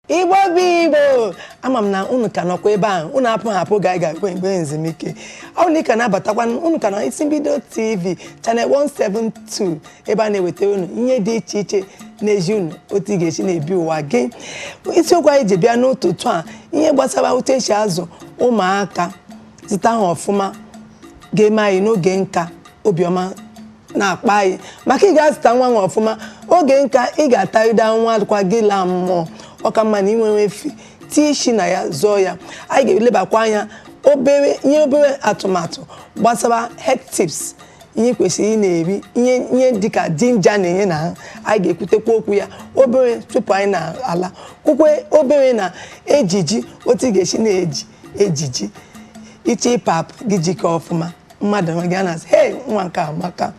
Igbo bụ Igbo, ama m na unu ka nọkwa ebe ahụ. Unu apụ hapụ ga ga mgbe ezumike ọ bụ na ị ka na-abatakwa. Unu ka na Isi Mbido TV channel 172, ebe a na-ewetara unu ihe dị iche iche na-ezi unu otu ị ga-esi na-ebi ụwa gị. Isiokwu anyị ji bịa n'ụtụtụ a, ihe gbasara otu esi azụ ụmụaka, zụta ha ọfụma, ga-eme anyị n'oge nka obiọma na-akpa anyị. Maka ị ga-azụta nwa nwa ọfụma, oge nka ị ga-atarịda nwa kwa gị laa mmụọ. Ọka mma na inwe efi tie isi na ya zụọ ya. Anyị ga-elebakwa anya obere ihe, obere atụmatụ gbasara health tips, ihe kwesịrị ị na-eri, ihe dịka ginger na-enye na ha. Anyị ga-ekwutekwa okwu ya obere tupu anyị na-ala. Kwukwe obere na ejiji, otu ị ga-esi na-eji ejiji iche ịpap gị jikọ ọfụma, mmadụ nwe gị a na-asị, "Hey, nwa nke a amaka."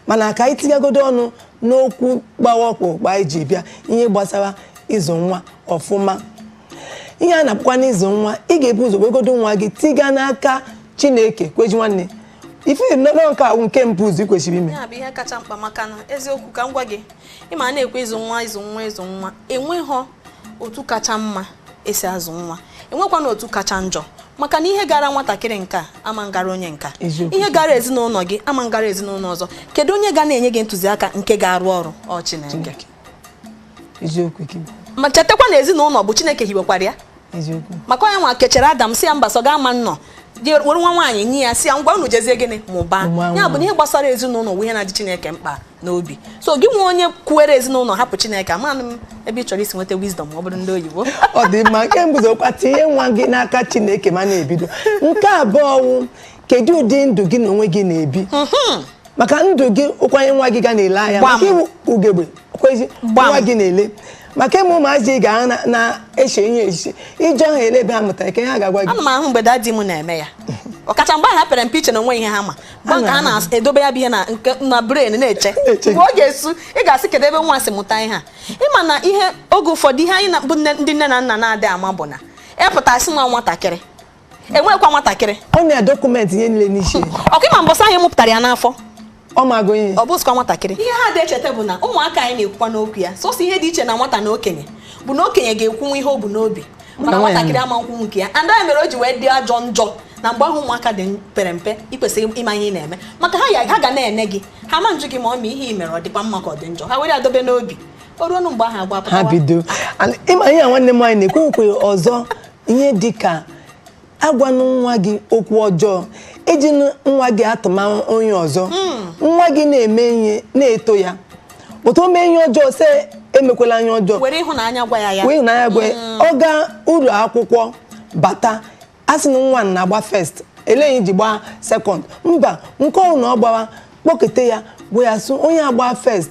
Mana ka anyị tinyegodo ọnụ n'okwu gbawa ọkpụkpụ anyị ji bịa, ihe gbasara ịzụ nwa ọfụma. Ihe a na-akpọkwa n'ịzụ nwa, ị ga-ebu ụzọ wegodo nwa gị tiga n'aka Chineke. Kweji nwanne ife nọrọ nke ahụ, nke mbụ ụzọ ị kwesịrị ime. Ya bụ ihe kacha mkpa, maka na eziokwu ka m gwa gị, ịma a na-ekwe ịzụ nwa, ịzụ nwa, ịzụ nwa, enweghọ otu kacha mma esi azụ nwa, enwekwa na otu kacha njọ, maka na ihe gara nwatakịrị nke a ama ngara onye nka. Ihe gara ezinụlọ gị ama ngara ezinụlọ ọzọ. Kedu onye ga na-enye gị ntụziaka nke ga-arụ ọrụ? Ọ Chineke. Eziokwu gị. Ma chetakwa na ezinụlọ bụ Chineke hiwekwara ya. Maka onye nwa kechara Adam, si ya mba, sọ ga ama nnọ je were nwa nwaanyị nye ya, si ya ngwa, unu jezie gịnị, mụbaa. Mụbaa. Ya bụ na ihe gbasara ezinụlọ bụ ihe na-adị Chineke mkpa n'obi. So gị nwe onye kwuwere ezinụlọ, hapụ Chineke, amanụ m ebe ị chọrọ isi nweta wisdom, ma ọ bụrụ ndị oyibo. Ọ dị mma. Nke mbụ zokwa, tinye nwa gị n'aka Chineke ma na-ebido. Nke abụọ wụ, kedu ụdị ndụ gị na onwe gị na-ebi? Maka ndụ gị ụkwanye nwa gị ga na-ele anya. Maka iwu ugegbe kwezi nwa gị na-ele, maka ịmụ ụmụazị ga na-eche ihe echiche ijọ ha ele ebe ha mụtara ka ihe ha ga-agwa gị. Ana m ahụ mgbe daddy m na-eme ya, ọkacha mgbe ha pere mpe, iche na onwe ihe ha ma mgbe nke ha na-edobe ya bụ ihe na nke na brain na-eche. Na-eche. Mgbe ọ ga-esu, ị ga-asị, "Kedu ebe nwa si mụta ihe a?" Ịma na ihe oge ụfọdụ, ihe anyị na bụ ndị nne na nna na-adị ama bụ na ịpụtasị nwa nwatakịrị enwekwa nwatakịrị. Ọ na-document ihe niile n'isi. Ọkwa ịma mbọsị ahụ mụpụtara ya n'afọ. Ọ mago ihe. Ọ bụzikwa nwatakịrị. Ihe ha dị echeta bụ na ụmụaka anyị na-ekwukwa n'okwu ya, sọsọ ihe dị iche na nwata na okenye bụ na okenye ga-ekwunwu ihe o bu n'obi, mana nwa ya nwatakịrị ama nkwunwu nke ya. And ya mere o ji wee dị ajọ njọ na mgbe ahụ ụmụaka dị pere mpe, ị kwesịrị ịma ihe ị na-eme, maka ha ya ha ga na-ene gị, ha ma njụ gị ma ọ ma ihe ị mere ọ dịkwa mma ka ọ dị njọ. Ha were ya dobe n'obi, o ruo mgbe ahụ agba ha pụtawa. Bido. And ịma ihe a, nwanne m nwaanyị na-ekwe ekwe ọzọ, ihe dị ka agwanụ nwa gị okwu ọjọọ, iji nwa gị atụma onye ọzọ. Nwa gị na-eme ihe na-eto ya pụta, o mee ihe ọjọọ, sị emekwela ihe ọjọọ. Were ịhụnanya gwa ya ya. Wee ịhụnanya gwa ya. Ọ gaa ụlọ akwụkwọ bata, a sị na nwa na-agba first, eleghị ji gbaa second, mba, nke ọhụrụ na ọ gbawa, kpọkete ya, gwa ya sị, "Onye agba first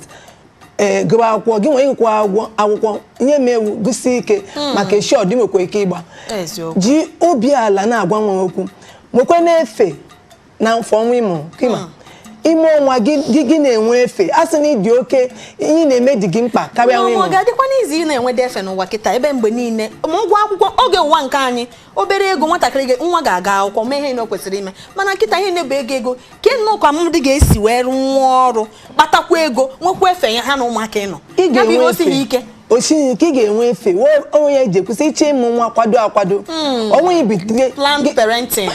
ee gụwa akwụkwọ, gị nwere ịgụkwa akwụkwọ ihe ma ewu gụsie ike, maka eshi ọdị nwekwa ike ịgba." Eziokwu. Ji obi ala na-agwa nwa okwu, nwekwa na-efe na mfọ ọnwa ịmụ kima ime ọnwa gị gị na-enwe efe, a sị na ịdị oke ihe ị na-eme dị gị mkpa karịa nwa Ma ọ ịmụ. ga-adịkwa n'izu ị na-enwede efe n'ụwa kịta, ebe mgbe niile ma ụgwọ akwụkwọ, oge ụwa nke anyị, obere ego nwatakịrị nwa ga-aga akwụkwọ mee ihe na o kwesịrị ime. Mana kịta ihe na-ebu ego ego ke nnọọ ka mmadụ ga-esi wee rụọ ọrụ, kpatakwa ego, nwekwa efe ya ha na ụmụaka ịnọ. Ị Ya bụ ihe ga-enwe o sighi efe ike. O sighi ike. Ị ga-enwe efe onwe ya eji ekwesị ịchọ ịmụ nwa, kwado akwado onwe ibitere. Planned parenting.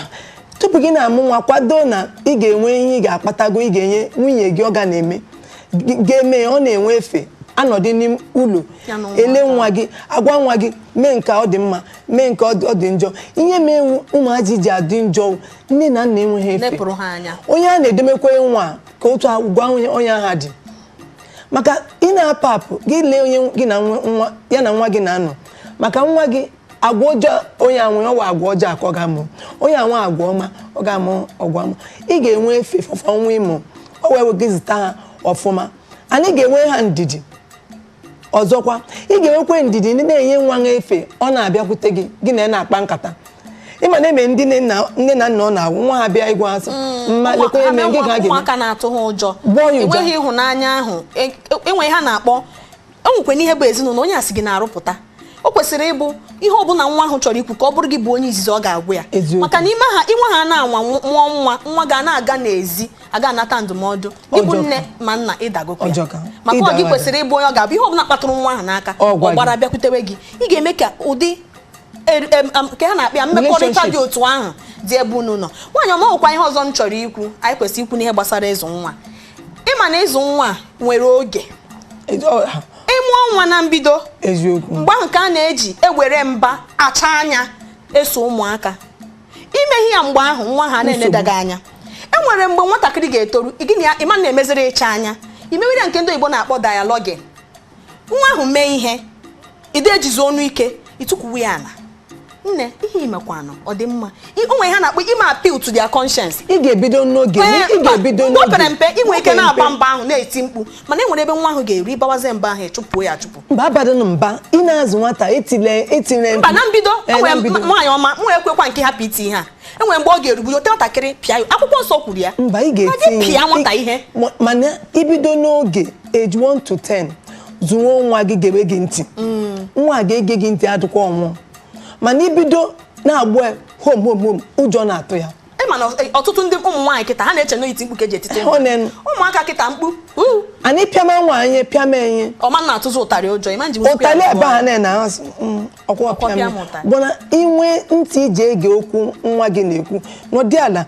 Tupu gị na-amụ nwa, kwado na ị ga-enwe ihe ị ga-akpatago, ị ga-enye nwunye gị, ọ ga na-eme ga-eme ọ na-enwe efe anọdụ n'ụlọ Ya na ụmụaka. ele nwa gị, agwa nwa gị mee nke ọ dị mma, mee nke ọ dị njọ. Ihe mee ụmụazị ji adị njọ, nne na nna enweghị efe. Nepụrụ ha anya. Onye a na-edemekwa nwa ka otu agwa onye agha dị, maka ị na-apụ apụ, gị lee onye gị na nwa ya na nwa gị na-anọ, maka nwa gị agwa ọjọọ onye anwe ọwa agwa ọjọọ ka ọ ga-amụ, onye anwe agwa ọma ọ ga-amụ ọgwa ọma. Ị ga-enwe efe fọfọ nwa ịmụ, ọ wee gị zụta ha ọfụma. Anyị ga-enwe ha ndidi. Ọzọkwa, ị ga-enwekwa ndidi ndị na-enye nwa ha efe, ọ na-abịakwute gị, gị na ya na-akpa nkata. Ịma na-eme ndị nne na nne na nna, ọ na-awụ nwa ha bịa ịgwa ha sị, "Mma, lekwa eme gị ka a ga-eme." Ụmụaka na-atụ ha ụjọ. Gbọọ ya ụjọ. Enweghị ịhụnanya ahụ enweghị ha na-akpọ enwekwe n'ihe bụ ezinụlọ. Onye a sị gị na-arụpụta, o kwesịrị ịbụ ihe ọbụla nwa ahụ chọrọ ikwu, ka ọ bụrụ gị bụ onye izizi ọ ga-agwụ ya. Eziokwu. Maka na ime ha inwe ha na-anwa mụọ nwa, nwa ga na-aga n'ezi. Aga anata ndụmọdụ gị bụ Ọjọọ. nne ma nna, ịdagokwa ya. Ọjọọ ka. Maka ọ gị Ịda. kwesịrị ịbụ onye ọ ga-abụ ihe ọbụla kpatụrụ nwa ahụ n'aka, Ọ gwa ọ gị. gbara bịakwutewe gị. Ị ga-eme ka ụdị nke ha na-akpịa mmekọrịta Relationship. dị otu ahụ dị ebe unu nọ. Nwaanyị ọma, nwekwa ihe ọzọ m chọrọ ikwu anyị kwesịrị ikwu n'ihe gbasara ịzụ nwa. Ịma na ịzụ nwa nwere oge. Ịmụọ nwa na mbido, mgbe ahụ ka a na-eji ewere mba acha anya eso ụmụaka imeghe ya. Mgbe ahụ nwa ha na-enedaghị anya. E nwere mgbe nwatakịrị ga-etoru, gịnị ya ịma na-emeziri ịcha anya, imewere nke ndị oyibo na-akpọ dialoguing. Nwa ahụ mee ihe, ide ejizi ọnụ ike ịtụkwuwe ya ala, nne, ihe imekwanụ ọ dị mma. O nwere ihe a na-akpọ ime appeal to their conscience. Ị ga-ebido n'oge. Ee, Ị ga-ebido mgbe o n'oge. pere mpe, ị nwere ike Mgbe o pere na-aba mpe. mba ahụ, na-eti mkpu, mana e nwere ebe nwa ahụ ga-eru, ịbawazie mba ahụ, ịchụpụ ya achụpụ. Mba, abadana mba. Ị na-azụ nwata, etile etile. Mba, na mbido. Ee, na enwere mbido. Nwaanyị ọma, m ekwekwa nke hapụ iti ihe a. Enwere mgbe ọ ga-erubido ote nwatakịrị pịa ya. Akwụkwọ nsọ kwuru ya. Mba, ị Na gị ga-etinye pịa nwata ihe. Mana ibido n'oge age 1 to 10 zụọ nwa gị, ga-ege gị ntị. Nwa ga-ege gị ntị, adịkwa ọnwụ. Mana ibido na-agbụ ya hom hom hom, ụjọ na-atụ ya. Ị ma na ọtụtụ ndị ụmụ nwaanyị kịta, ha na-eche na iti mkpu ka eji etite Ọ na- ụmụaka kịta mkpu uu. Anyị pịama nwa, anyị pịama enye. Ọma na-atụzụ ụtarị ụjọ ịma nji. Ụtalị ebe a na asị ọkwa Ọkwa pịa pịa m. m ụtarị. Bụ na inwe ntị iji ege okwu nwa gị na-ekwu, nọdị ala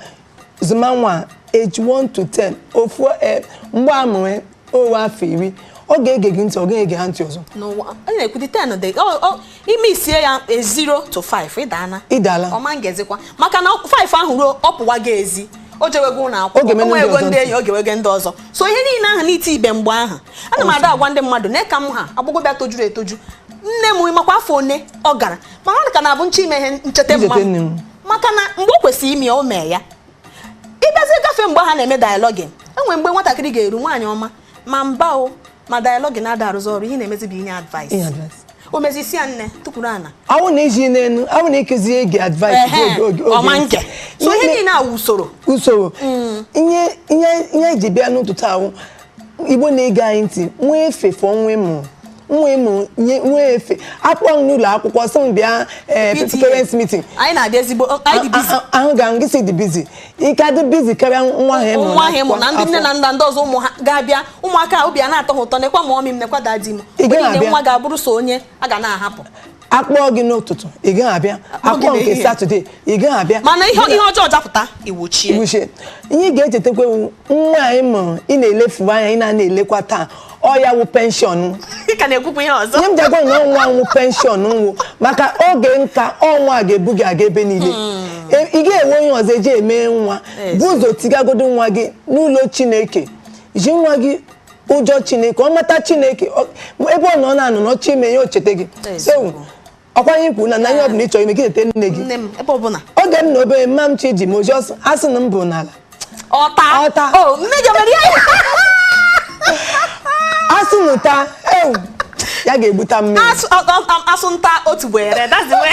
zụma nwa age 1 to 10 ofu mgbe a mụrụ ya, owe afọ 10, ọ ga-ege gị ntị, ọ gaghị ege ha ntị ọzọ. N'ụwa anyị na-ekwu dị 10 dị ime isie ya 0 to 5, ịdana. Ịdala. Ọma ngezikwa, maka na 5 ahụ ruo, ọ pụwa gị ezi, o jewego ụlọ akwụkwọ. Oge mene o ndị nwego ọzọ ndị ntị. enyi, oge wego ndị ọzọ. So ihe niile ahụ n'iti ibe mgbe ahụ, ana m ada agwa ndị mmadụ na ka m ha agbọghọbịa tojuru etoju. Nne m makwa afọ one ọ gara, mana ọ ka na-abụ nche ime ihe ncheta mma Ncheta m. nne m. Maka na mgbe o kwesịrị ime ya, o mee ya. Ịbịazie gafee mgbe ha na-eme dialoguing, enwere mgbe nwatakịrị ga-eru. Nwaanyị ọma, ma mba o ma dialoguing na-ada arụzi ọrụ. Ihe na-emezi bụ inye advice. Inye advice. O mezisi ya, nne tukwuru ana. Awụ na iji n'enu, awụ na ịkụzi ege advice. Ehe, oge oge oge ọma ntị. nke so ihe niile a wụ usoro. Usoro. Ihe ihe ihe eji bịa n'ụtụtụ ahụ, Igbo na-ege anyị ntị, nwee efe fọ nwa ịmụ, nwa ịmụ nye nwee efe. Akpọ m n'ụlọ akwụkwọ, sị m bịa PTA. parents meeting. Anyị na-adị ezigbo, anyị dị busy. Ahụ ga ngị si dị busy, ike adị busy karịa nwa ahụ ịmụ. Nwa ahụ ịmụ na ndị nne afọ. na nna ndị ọzọ, ụmụ ha ga-abịa, ụmụaka obi a na-atọ ha ụtọ, nekwa ma ọmị m, nekwa daddy m. Ị Mgbe gaghị niile abịa. nwa ga-abụrụ so onye a ga na-ahapụ. Akpọọ gị n'ụtụtụ, ị gaghị abịa. Akpọọ gị Akpọọ nke n'ehihie. Saturday, ị gaghị abịa. Mana ihe ihe ọjọọ dapụta, iwuchie. Uche, ihe ị ga-echetakwa ewu nwa anyị mụrụ, ị na-elefu anya, ị na-elekwa taa, ọ ya wụ pension. Ị ka na-ekwukwa ihe ọzọ. Ihe m ji agwa na ọnwa nwụ pension nwụ maka oge nka, ọnwa a ga-ebu gị aga ebe niile. Ị ga-enwe onye ọzọ eji eme nwa bụ ụzọ tigagodo nwa gị n'ụlọ Chineke, ji nwa gị ụjọ Chineke, ọ mata Chineke. Ebe ọ nọ na-anọ n'ọchị ime ya, o cheta gị. Eziokwu. Ewu ọkwanye ikwu na ihe ọbụla ị chọrọ ime, gị cheta nne gị. Nne m ebe ọbụla. Oge m na obere mma m chi ji m oji ọsọ, asị na m bụ n'ala. Ọta. Ọta. O nne gị mere ya. Asị na ụta ewu ya ga-egbute mmiri. Asụ asụ nta otu gbere. That's the way,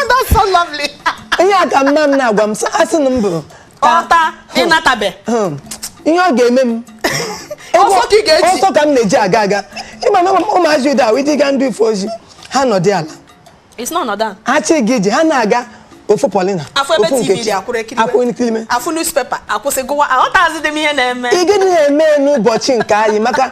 that's so lovely. Ihe a ka mma m na-agwa m sị, asị na m bụ Ọta ịnatabe. Ihe ọ ga-eme m. Ọsọ ka ị ga-eji. Ọsọ ka m na-eji aga aga. Ịma na ụmụazị ụda ahụ iji gaa ndị ife ozi, ha nọdị ala. It's not another. Ha chi gị ije, ha na-aga ofu Paulina, Afọ ebe ofu TV Nkechi, dị akwụrụ ekiriwe. akwụrụ ekiriwe. Afụ newspaper akwụsị gụwa, aghọtazi dị m ihe na-eme. Ị gịnị na-eme n'ụbọchị nke anyị? Maka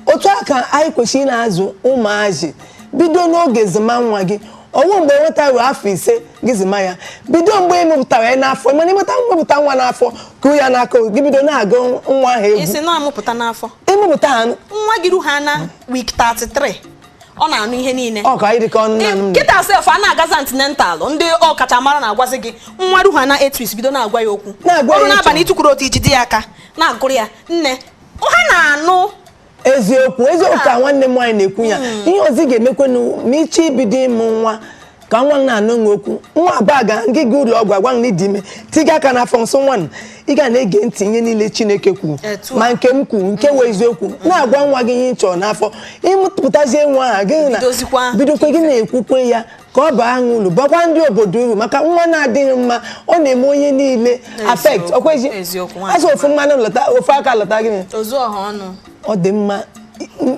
otu a ka anyị kwesịrị na-azụ ụmụazị. Bido n'oge zụma nwa gị. Ọwụ mgbe nweta ruo afọ 5 gị zụma ya. Bido mgbe ị mụpụtara ya n'afọ. Mana ịmụta mmepụta nwa n'afọ, kụrụ ya n'aka, gị bido na-agụ nwa ahụ egwu. Isi na amụpụta n'afọ. Ịmụpụta ha. Nwa gị ru ha na week 33, ọ na-anụ ihe niile. Ọ ka anyị dịka ọnụ naanị m. Kịta sef, a na-agazi antenatal, ndị ọkachamara na-agwazi gị, nwa ru ha na 8 weeks, bido na-agwa ya okwu. Na-agwa ya. Ọrụ n'abalị, ịchọ. ịtụkwuru otu iji di ya aka na-agụrụ ya nne, ha na-anụ. Eziokwu, eziokwu ka nwanne m nwaanyị na-ekwu ya. Ihe ọzọ ị ga-emekwenụ ma ịchọ ibido ịmụ nwa ka nwa na-anụ nwe okwu, nwa abụọ ga ngị gị ụlọ ọgwụ, agwa m na ịdị ime, tiga aka n'afọ nsọ nwa nụ. Ị ga na-ege ntị ihe niile Chineke kwuru. Etu a. Ma nke m kwuru, nke wee eziokwu, na-agwa nwa gị ihe ị chọrọ n'afọ ịmụpụtazie nwa ahụ gị na Bidozikwa. bidokwe gị na-ekwukwe ya ka ọ baa ha uru, bakwa ndị obodo uru. Maka nwa na-adịghị mma, ọ na-eme onye niile affect. Ọkweji Eziokwu, nwaanyị. asị ofu mmanụ lọta, ofu aka lọta gịnị? Ozu ọha ọnụ. Ọ dị mma.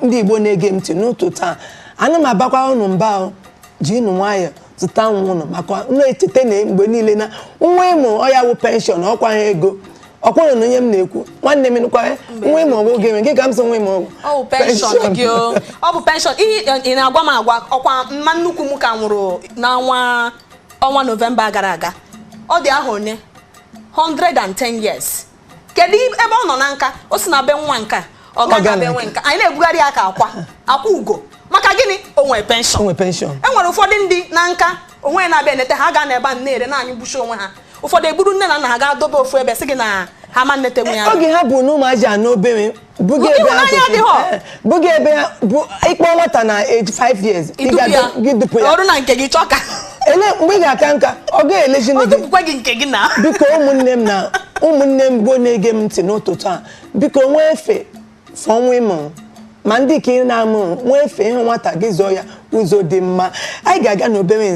Ndị Igbo na-ege m ntị n'ụtụtụ taa, ana m abakwa unu mba o. Jiinu nwayọ zụta nwa unu, maka na-echeta na mgbe niile na nwa ịmụ, ọ ya wụ pension, ọkwa ha ego. Ọkwụrụ na onye m na-ekwu, nwanne m, nụkwa nwa ịmụ ọgwụ oge nke ka m sị nwa ịmụ ọgwụ. Ọ bụ pension gị o, ọ bụ pension. Ihe ị na-agwa m agwa ọkwa mma nnukwu m ka nwụrụ n'ọnwa ọnwa Nọvemba gara aga. Ọ dị ahụ one 110 years. Kedu ebe ọ nọ na nka? O si na be nwa nka ọ ga Ọ ga na be na nwe nka. Anyị na-ebugharị ya ka akwa akwa ugo. Maka gịnị? O nwee pension. O nwee pension. E nwere ụfọdụ ndị na nka onwe na-abịa enete ha, ga n'ebe a na-ere na-anyụ gbuchi onwe ha. Ụfọdụ egburu nne na nna ha, gaa dobe ofu ebe, sị gị na ha ma nnete nwe ya. Oge ha bụ na ụmụaji anọ obere buga ebe ha Ịhụnanya kwesịrị. adịghọ. Buga ebe ha bụ ịkpọ nwata na age 5 years, ị idupu ya gị dupu ya. Ọrụ na nke gị chọọ ka Ele mgbe ị ga-aka nka, ọ ga-elezi ọ gị. dupụkwa gị nke gị na Biko, ụmụnne m na ụmụnne m gboo na-ege m ntị n'ụtụtụ a, biko, nwee efe fọọ nwa ịmụrụ, ma ndị ka ị na-amụrụ, nwee efe ịhụ nwata gị, zụọ ya ụzọ dị mma. Anyị ga-aga n'obere